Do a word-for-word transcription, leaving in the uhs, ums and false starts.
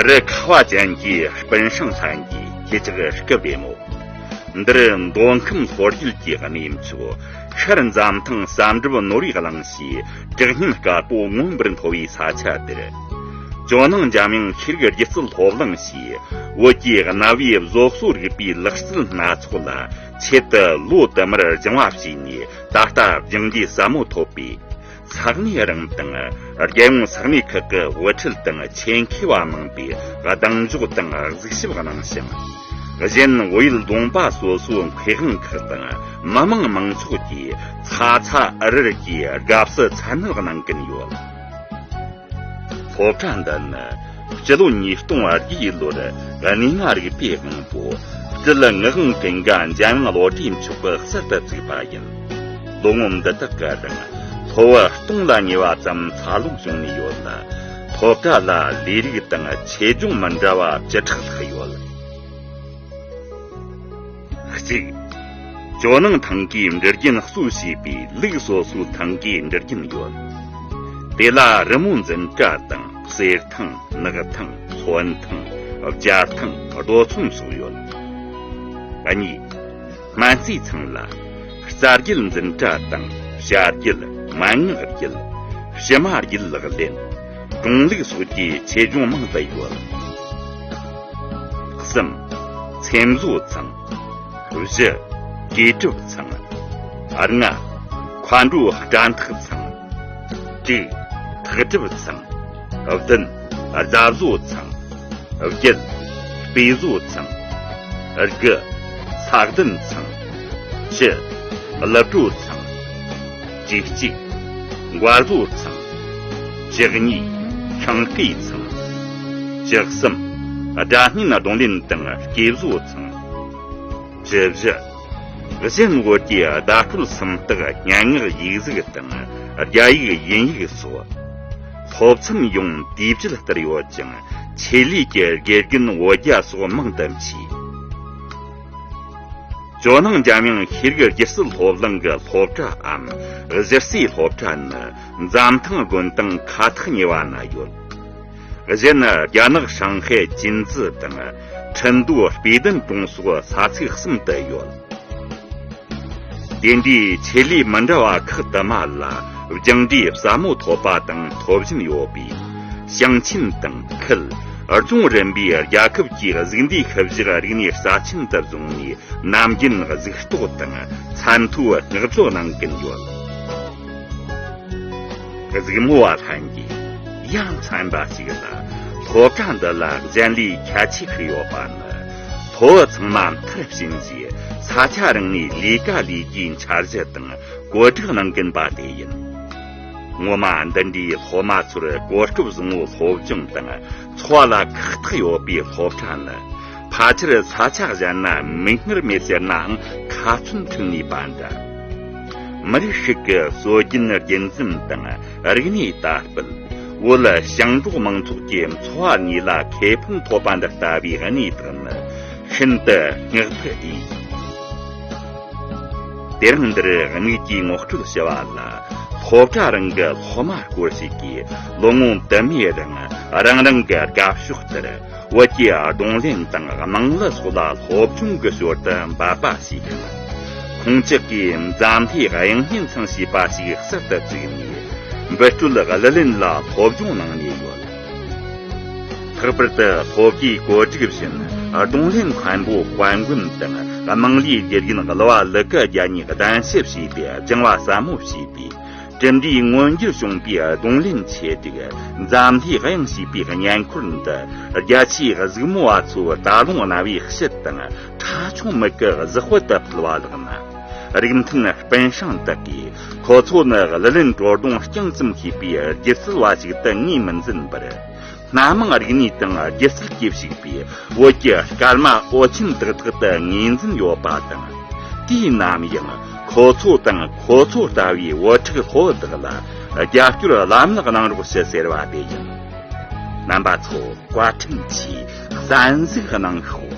རི་ཁ་བ་ཅན་གྱི་སྤུན་སྲང་ལྷན་གྱི་ཁྱེད་ཅག་སྐུ་བདེ་མོ། འདིར་མདོ་ཁམས་ལྷོ་རྒྱུད་ཀྱི་གནས་མཆོག་ཤར་འཛམ་ཐང་ཟམ་གྲབ་ནོར་བུའི་གླིང་ཞེས་དྲག་སྙན་དཀར་པོ་མངོན་པར་མཐོ་བའི་ས་ཆ་འདིར། ཇོ་ནང་འཇམ་དབྱངས་ཤེས་རིག་སྒྱུ་རྩལ་སློབ་གླིང་ཞེས་བོད་ཀྱི་གནའ་བོའི་བཟོ་གསོ་རིག་པའི་ལག་རྩལ་སྣ་ཚོགས་ལ་ཆེད་དུ་ལོ་དུ་མར་སྦྱང་བ་བྱས་ནས་ད་ལྟ་སྦྱང་རྒྱུའི་ཟབ་མོ་ཐོབ་པའི། ས་གནས་རང་དང་རྒྱལ་ཡོངས་ས་གནས་ཁག་གི་དབུ་ཁྲིད་དང་ཆེད་མཁས་པ་མང་པོས་གདེང་འཇོག་དང་གཟིགས་ཞིབ་གནང་ཞིང་། གཞན་བོད་ཡུལ་ལུང་པ་སོ་སོའི་མཁས་དབང་ཁག་དང་མི་དམངས་མང་ཚོགས་ཀྱིས་ཚ་ཚ་འུར་འུར་གྱིས་དགའ་བསུ་ཚ་ནན་གནང་གིན་ཡོད། སློབ་གྲྭ་འདི་ནི་སྤྱི་ལོ་ཉིས་སྟོང་བརྒྱད་ལོར་གནས་ལྔ་རིག་པའི་དབང་པོ་སྤྲུལ་ངག་དབང་ཀུན་དགའ་འཇམ་དབྱངས་བློ་གྲོས་མཆོག་གིས་གསར་དུ་བཙུགས་པ་ཡིན། ལོ་ངོ་འདི་དག་གི་རིང་སློབ་བུ་སྟོང་ལ་ཉེ་བ་ཙམ་འཚར་ལོངས་བྱུང་ནས་ཡོད་ལ། སློབ་གྲྭ་ལ་ལས་རིགས་དང་ཆེད་སྦྱོང་མི་འདྲ་བ་བཅུ་ཕྲག་ལྷག་ཡོད། གཅིག་ཇོ་ནང་ཐང་གའི་འབྲི་རྒྱུན་གཙོ་བྱས་པའི་ལུགས་སོ་སོའི་ཐང་གའི་འབྲི་རྒྱུན་ཡོད། དེ་ལ་རི་མོ་འཛིན་གྲྭ་དང་གསེར་ཐང་། ནག་ཐང་། མཚོན་ཐང་། སྦྱར་ཐང་། རྡོ་ཚོན་སོགས་ཡོད། གཉིས། སྨན་རྩིས་ཚང་ལ་རྩ་རྒྱུད་འཛིན་གྲྭ་དང་བྱ་རྒྱུད། མན་ངག་རྒྱུད། ཕྱི་མ་རྒྱུད་ལག་ལེན། གྲོང་ལུགས་སོགས་ཀྱི་ཆེད་སྦྱོང་མང་དུ་ཡོད། གསུམ། ཚེམ་བཟོ་ཚང་། བཞི། གོས་གྲུབ་ཚང་། ལྔ། མཁའ་འགྲོ་སྐྲ་འཐག་ཚང་། དྲུག། ཐག་གྲུབ་ཚང་། བདུན། རྫ་བཟོ་ཚང་། བརྒྱད། སྤོས་བཟོ་ཚང་། དགུ། ས་གདན་ཚང་། བཅུ། ཀླུ་བྲོ་ཚང་། བཅུ་གཅིག། མགར་བཟོ་ཚང་། བཅུ་གཉིས། ཤིང་སྐས་ཚང་། བཅུ་གསུམ། སྒྲ་སྙན་རྡུང་ལེན་དང་སྐེ་བཟོ་ཚང་། བཅུ་བཞི། གཞན་བོད་ཀྱི་བརྡ་སྤྲོད་སུམ་རྟགས་སྙན་ངག་ཡིག་གཟུགས་དང་རྒྱ་ཡིག་དབྱིན་ཡིག་སོགས། སློབ་ཚན་ཡོངས་དུས་བཅད་ལྟར་ཡོད་ཅིང་ཆེད་ལས་ཀྱི་དགེ་རྒན་བོད་རྒྱ་སོགས་མང་དུ་མཆིས། ཇོ་ནང་འཇམ་དབྱངས་ཤེས་རིག་སྒྱུ་རྩལ་སློབ་གླིང་གི་སློབ་གྲྭའམ་གཞི་རྩའི་སློབ་གྲྭ་ནི་འཛམ་ཐང་དགོན་སྟེང་ཁ་ཐག་ཉེ་བ་ན་ཡོད། གཞན་ནི་རྒྱ་ནག་ཧྲང་ཧའེ་ཅིན་ཙི་དང་ཁྲིན་ཏུའུ་དཔེ་ལྡན་གྲོང་སོགས་ས་ཚིགས་གསུམ་དུ་ཡོད། དེ་འདྲའི་ཆེད་ལས་མི་འདྲ་བ་ཁག་དུ་མ་ལ་སྦྱང་འབྲས་ཟབ་མོ་ཐོབ་པ་དང་ཐོབ་བཞིན་ཡོད་པས། ཞིང་ཆེན་དང་ཁུལ་ལྗོངས་རིམ་པའི་རྒྱལ་ཁབ་ཀྱི་གཟུགས་འདས་ཤུལ་བཞག་རིག་གནས་རྩ་ཆེན་དུ་བཟུང་ནས། ནམ་རྒྱུན་གཟིགས་རྟོག་དང་མཚན་ཐོའི་བསྔགས་བརྗོད་གནང་གིན་ཡོད། གཟིགས་མོ་བ་ལྷན་རྒྱས། ཡ་མཚན་པ་ཞིག་ལ་སློབ་གྲྭ་འདི་ལ་གཞན་ལས་ཁྱད་ཆོས་ཤིག་ཡོད་པ་ནི། སློབ་བུ་ཚང་མ་མཐར་ཕྱིན་རྗེས་ས་ཆ་རང་ནས་ལས་ཀ་ལས་རྒྱུའི་འཆར་གཞི་དང་བཀོད་སྒྲིག་གནང་གིན་པ་དེ་ཡིན། ངོ་མ་འདི་འདྲའི་སློབ་མ་ཚོར་གོ་སྐབས་བཟང་བོ་སློབ་སྦྱོང་དང་འཚོ་བ་ལ་ཁག་ཐེག་ཡོད་པའི་སློབ་གྲྭ་ནི། ཕལ་ཆེར་ས་ཆ་གཞན་ན་མིག་སྔར་མེད་ཟེར་ནའང་ཁ་ཚོན་ཁྲིད་ནུས་པ་འདྲ། མི་རིགས་ཤིག་གི་སྲོལ་རྒྱུན་རྒྱུན་འཛིན་དང་རིག་གནས་དར་སྤེལ། བོད་ཞིང་འབྲོག་མང་ཚོགས་ཀྱི་འཚོ་བ་གཉིས་ལ་ཁེ་ཕན་ཐོབ་པ་འདི་ལྟ་བུའི་གནས་སྟངས་ནི་ཤིན་ཏུ་སྙག་ཐག་ཨེ་ཡིན། དེ་རིང་འདིར་དམིགས་ཀྱིས་ངོ་སྤྲོད་ཞུ་བ་ལ། སློབ་གྲྭ་རང་གི་སློབ་མ་སྐོར་ཞིག་གིས་ལོ་ངོ་དུ་མའི་རིང་རང་རང་གི་དགའ་ཕྱོགས་ལྟར་བོད་ཀྱི་རྡུང་ལེན་དང་དམངས་གླུ་སོགས་ལ་སློབ་སྦྱོང་གི་ཞོར་དུ་འབད་པ་བྱས་ཤིང་། ཁོང་ཅག་གིས་འཛམ་ཐང་དབྱངས་སྙན་ཚང་ཞེས་པ་ཞིག་གསར་དུ་བཙུགས་ནས། འབུད་རྡོལ་གླུ་ལེན་ལ་སློབ་སྦྱོང་གནང་ནས་ཡོད། ལྷག་པར་དུ་སློབ་གྲྭའི་བཀོད་སྒྲིག་བཞིན་རྡུང་ལེན་མཁན་པོ་དཔལ་མགོན་དང་དམངས་གླུའི་དགེ་རྒན་གླུ་བ་ལི་ཀ་རྒྱལ་གཉིས་གདན་ཞུ་བྱས་ཏེ་སྦྱང་བ་ཟབ་མོ་བྱས་པས། གྲུབ་འབྲས་མངོན་འགྱུར་བྱུང་པའི་རྡུང་ལེན་ཆེད་དུ་འཛམ་ཐང་དབྱངས་ཞེས་པའི་བརྙན་འཁོར་འདི་རྒྱ་ཆེའི་གཟིགས་མོ་བ་ཚོའི་ལྟ་ལོང་རྣ་བའི་དཔྱིད་དང་ཁྲ་ཆུང་མིག་གི་གཟི་དཔལ་དུ་ཕུལ་བ་ལགས་ན། རིགས་མཐུན་སྤུན་སྲང་དག་གིས་ཁོ་ཚོ་ནི་གླུ་ལེན་བྲོ་བརྡུང་རྐྱང་ཙམ་ཤེས་པའི་སྒྱུ་རྩལ་བ་ཞིག་ཏུ་ངོས་མི་འཛིན་པར། སྣ་མང་རིག་གནས་དང་སྒྱུ་རྩལ་གྱིས་ཕྱུག་པའི་བོད་ཀྱི་སྐར་མ་འོད་ཆེན་དག་དག་ཏུ་ངོས་འཛིན་ཡོད་པ་དང་། དུས་ནམ་ཡང་ཁོ་ཚོ་དང་ཁོ་ཚོ་ལྟ་བུའི་བུ་ཕྲུག་སློབ་བུ་དག་ལ་རྒྱབ་སྐྱོར་ལམ་ལྷོང་གནང་རོགས་ཞུ་ཟེར་བ་དེ་ཡིན། རྣམ་པ་ཚོ་བཀའ་དྲིན་ཆེ། གསན་གཟིགས་གནང་ཤོག།